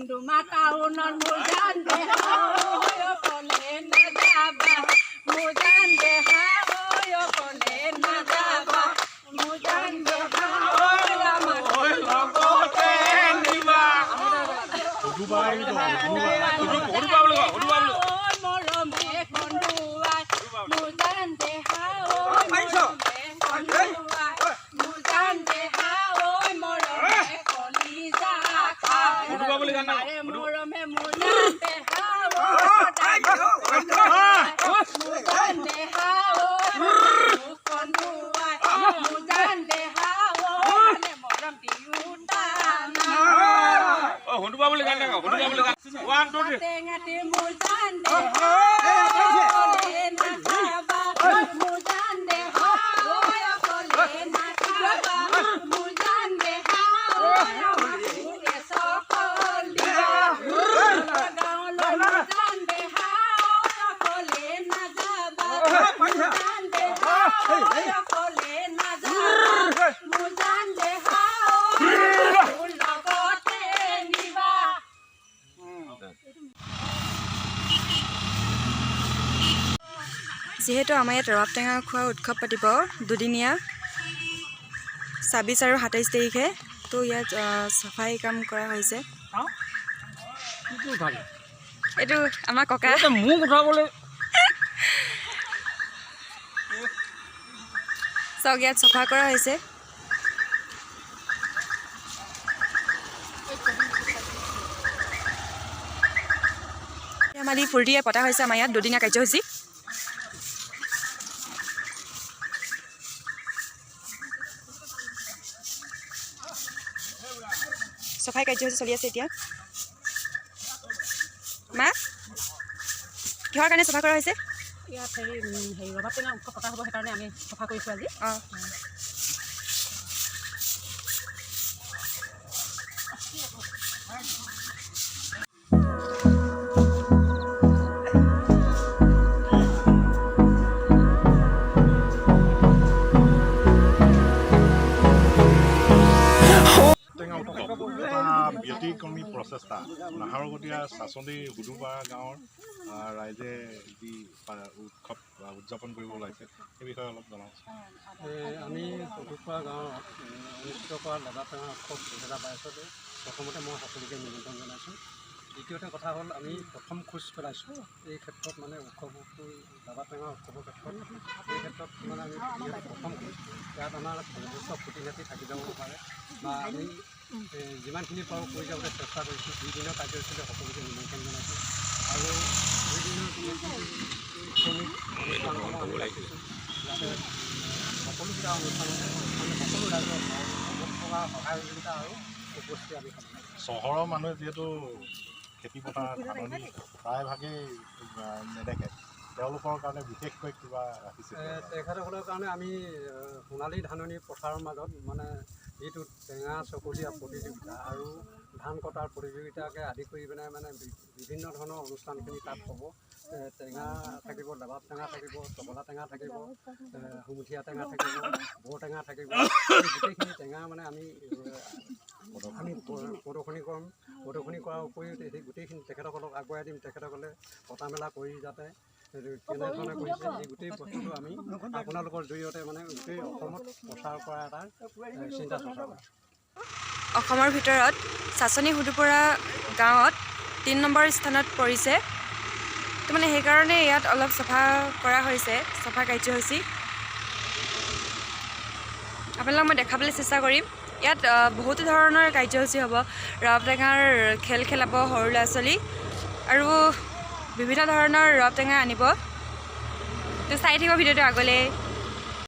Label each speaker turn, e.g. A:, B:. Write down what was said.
A: ডুমডুমা টাউনত মোৰ জান দেহা অকলে নাযাবা, মোৰ জান দেহা অকলে নাযাবা, মোৰ জান দেহা
B: লগতে নিবা।
A: মৰমে কন্দুৱাই, মোৰ জান দেহা মৰমে কন্দুৱাই, মোৰ জান দেহা মৰমে কলিজা খাই মৰমে, মোৰ জান দেহা, মোৰ জান দেহা কন্দুৱাই, মোৰ জান দেহা মৰম দিওঁতা।
B: হুণ্ডুবা বুলি গান গাওঁ, হুণ্ডুবা বুলি গান। 1 2 3।
A: টেঙাটি মোৰ জান দেহা নাখাবা, মোৰ জান দেহা অকলে নাখাবা, মোৰ জান দেহা গাঁৱলৈ, মোৰ জান দেহা অকলে নাযাবা, মোৰ জান দেহা অকলে নাযাবা, মোৰ জান দেহা লগতে নিবা।
C: যিহেতু আমাৰ ইয়াত ৰবাব টেঙা খোৱা উৎসৱ পাতিব দুদিনীয়া, 26 আৰু 27 তাৰিখে, তো ইয়াত চাফাই কাম কৰা হৈছে। এইটো আমাৰ ককা।
B: মোক উঠাবলৈ।
C: চাওক, ইয়াত চফা কৰা হৈছে। ধেমালি ফূৰ্তিৰে পতা হৈছে আমাৰ ইয়াত দুদিনীয়া কাৰ্যসূচী। চফাই কাৰ্যসূচী চলি আছে এতিয়া। মা, কিহৰ কাৰণে চফা কৰা হৈছে?
D: ইয়াত হেৰি হেৰি ৰবাব টেঙা উৎসৱ পতা হ'ব, সেইকাৰণে আমি চফা কৰিছোঁ আজি।
C: অঁ।
E: টেঙা উৎসৱ এটা ব্যতিক্ৰমী প্ৰচেষ্টা। নাহৰকটীয়া চাচনি হুদুপাৰা গাঁৱৰ ৰাইজে যি উৎসৱ উদযাপন কৰিব ওলাইছে, সেই বিষয়ে অলপ জনাওকচোন।
F: আমি হুদুপাৰা গাঁৱত অনুষ্ঠিত কৰা ৰবাব টেঙা উৎসৱ 2022ত প্ৰথমতে মই সকলোকে নিমন্ত্ৰণ জনাইছোঁ। দ্বিতীয়তে কথা হ'ল, আমি প্ৰথম খোজ পেলাইছোঁ এই ক্ষেত্ৰত, মানে উৎসৱটো ৰবাব টেঙা উৎসৱৰ ক্ষেত্ৰত, এই ক্ষেত্ৰত মানে আমি যিহেতু প্ৰথম খোজ, ইয়াত আমাৰ যথেষ্ট খুটি নাটি থাকি যাব পাৰে বা আমি যিমানখিনি পাৰোঁ কৰি যাবলৈ চেষ্টা কৰিছোঁ। দুইদিনৰ কাৰ্যসূচীলৈ সকলোকে নিমন্ত্ৰণ জনাইছোঁ আৰু দুইদিনৰ শ্ৰমিক অনুষ্ঠানসমূহ আমি ৰাখিছোঁ, যাতে সকলোকেইটা অনুষ্ঠানতে আমি সকলো ৰাইজৰ থকা সহায় সহযোগিতা আৰু উপস্থিতি আমি কামনা কৰোঁ।
E: চহৰৰ মানুহে যিহেতু খেতি পথাৰ ধাননি প্ৰায়ভাগেই নেদেখে, তেওঁলোকৰ কাৰণে বিশেষকৈ কিবা ৰাখিছে?
F: তেখেতসকলৰ কাৰণে আমি সোণালী ধাননি পথাৰৰ মাজত মানে যিটো টেঙা চকলীয়া প্ৰতিযোগিতা আৰু ধান কটাৰ প্ৰতিযোগিতাকে আদি কৰি পেলাই মানে বিভিন্ন ধৰণৰ অনুষ্ঠানখিনি তাত হ'ব। টেঙা থাকিব, ৰবাব টেঙা থাকিব, টকলা টেঙা থাকিব, সুমুঠীয়া টেঙা থাকিব, বৰ টেঙা থাকিব। এই গোটেইখিনি টেঙা মানে আমি আমি প্ৰদৰ্শনী কৰিম। প্ৰদৰ্শনী কৰাৰ উপৰিও সেই গোটেইখিনি তেখেতসকলক আগবঢ়াই দিম, তেখেতসকলে কটা মেলা কৰি যাতে কেনেধৰণে কৰিছে, এই গোটেই বস্তুটো আমি আপোনালোকৰ জৰিয়তে মানে গোটেই অসমত প্ৰচাৰ কৰা এটা চিন্তা চৰ্চা কৰিছোঁ।
C: অসমৰ ভিতৰত চাচনি হুদুপৰা গাঁৱত 3 নম্বৰ স্থানত পৰিছে, তো মানে সেইকাৰণে ইয়াত অলপ চফা কৰা হৈছে, চফা কাৰ্যসূচী। আপোনালোকক মই দেখাবলৈ চেষ্টা কৰিম। ইয়াত বহুতো ধৰণৰ কাৰ্যসূচী হ'ব। ৰবাব টেঙাৰ খেল খেলাব সৰু ল'ৰা ছোৱালী আৰু বিভিন্ন ধৰণৰ ৰবাব টেঙা আনিব। তো চাই থাকিব ভিডিঅ'টো আগলৈ।